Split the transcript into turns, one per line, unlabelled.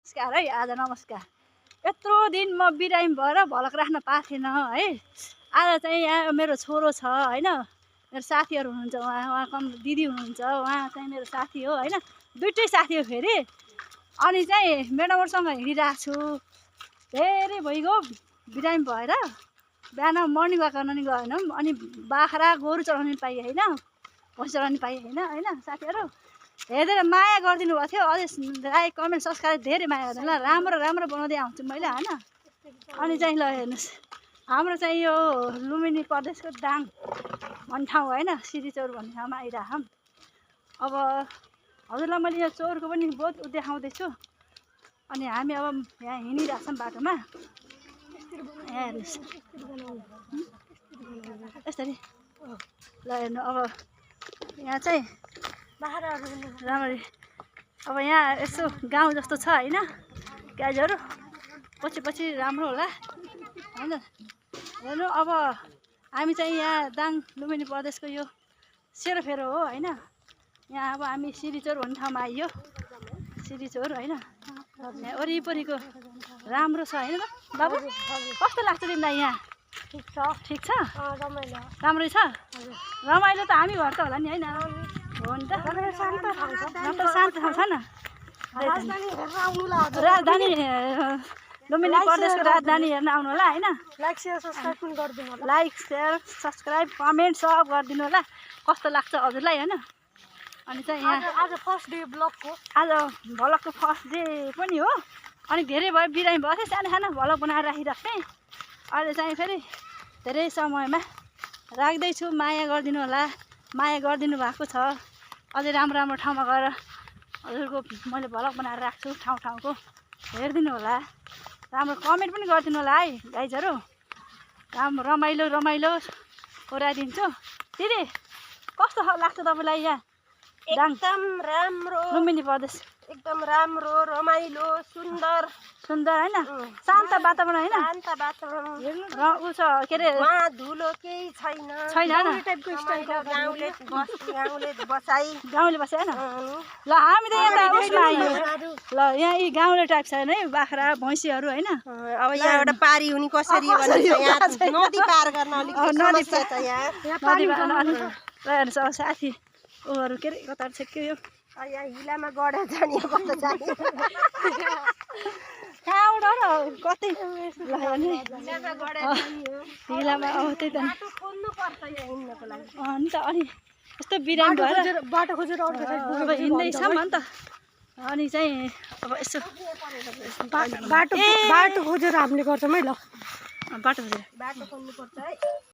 नमस्कार है। आज नमस्कार। यत्रो दिन म बिरामी भएर भलक राख्न पाएको थिएन है। आज चाहिँ यहाँ मेरो छोरो छ हैन, मेरो साथीहरू हुनुहुन्छ, उहाँ कम दिदी हुनुहुन्छ, उहाँ चाहिँ मेरो साथी हो हैन, दुईटै साथी हो फेरि। अनि चाहिँ म्याडमहरुसँग हिँडिरहेको छु। धेरै भइगयो बिरामी भएर, बिहान मर्निङ वाक गर्न नि गएन। अनि बाख्रा गोरु चराउन नि पाइए हैन, भैँसी चराउन नि पाइए हैन साथीहरू। हेरेर माया गरिदिनु भएको थियो। अझै लाइक कमेन्ट सब्सक्राइब धेरै माया गरिदिनु ल। राम्रो राम्रो बनाउँदै आउँछु मैले हैन। अनि चाहिँ ल हेर्नुहोस्, हाम्रो चाहिँ यो लुम्बिनी प्रदेशको दाङ भन्ने ठाउँ हैन, सिरिचौर भन्ने ठाउँमा आइरहेछौँ। अब हजुरलाई मैले यो चौरको पनि बहुत देखाउँदैछु। अनि हामी अब यहाँ हिँडिरहेछौँ बाटोमा। यहाँ हेर्नुहोस् यसरी ल हेर्नु। अब यहाँ चाहिँ राम्ररी अब यहाँ यसो गाउँ जस्तो छ हैन, गाईहरू पछि पछि राम्रो होला हैन। हेर्नु अब हामी चाहिँ यहाँ दाङ लुम्बिनी प्रदेशको यो सेरोफेरो हो हैन। यहाँ अब हामी सिरिचौर भन्ने ठाउँमा आइयो, सिरिचौर हैन। यहाँ वरिपरिको राम्रो छ हैन बाबु। कस्तो लाग्छ तिमीलाई यहाँ? ठिक छ राम्रै छ। रमाइलो त हामी भएर त होला नि हैन? हो नि त, शान्त ठाउँ छ न। राजधानी लुम्बिनी प्रदेशको राजधानी हेर्न आउनु होला हैन। लाइक शेयर सब्सक्राइब कमेन्ट सब गरिदिनु होला। कस्तो लाग्छ हजुरलाई हैन? अनि चाहिँ यहाँ आज फर्स्ट डे ब्लगको, आज भ्लगको फर्स्ट डे पनि हो। अनि धेरै भयो बिरामी भएको थियो, सानो सानो भ्लग बनाएर राखिरहेको थिएँ। अहिले चाहिँ फेरि धेरै समयमा राख्दैछु। माया गरिदिनु होला, माया गरिदिनु भएको छ। अझै राम्रो राम्रो ठाउँमा गएर हजुरको मैले भ्लग बनाएर राख्छु, ठाउँ ठाउँको हेरिदिनु होला। राम्रो कमेन्ट पनि गरिदिनु होला है गाइजहरू। राम्रो रमाइलो रमाइलो ओराइदिन्छु। दिदी कस्तो लाग्छ तपाईँलाई यहाँ?
एकदम राम्रो,
लुम्बिनी प्रदेश
एकदम राम्रो, रमाइलो, सुन्दर
सुन्दर हैन, शान्त वातावरण हैन,
शान्त वातावरण।
र उ छ के अरे
वहाँ धुलो केही छैन,
छैन
गाउँले बसाइ,
गाउँले बसे हैन। ल हामी त यहाँ उसमा आइयो ल। यहाँ यी गाउँले टाइप छ है, बाख्रा भैँसीहरू हैन।
अब यहाँबाट पारी हुने कसरी भन्छ, यहाँ नदी पार गर्न अलिक समस्या छ यहाँ।
नदी पार ल हेर्नुहोस्। अब साथी ऊहरू के अरे कता छ के यो
यहाँ हिलामा गढेर जाने कस्तो जाने
कहाँबाट र कतै ल हेर्ने हिलामा। अब त्यही त
हिँड्नको लागि
अनि त अनि यस्तो बिरामी भएर
बाटो खोजेर
अब हिँड्दैछौँ नि त। अनि चाहिँ अब यसो
बाटो खोजेर हामीले गर्छौँ है। ल
बाटो खोजेर
बाटो खोज्नुपर्छ है।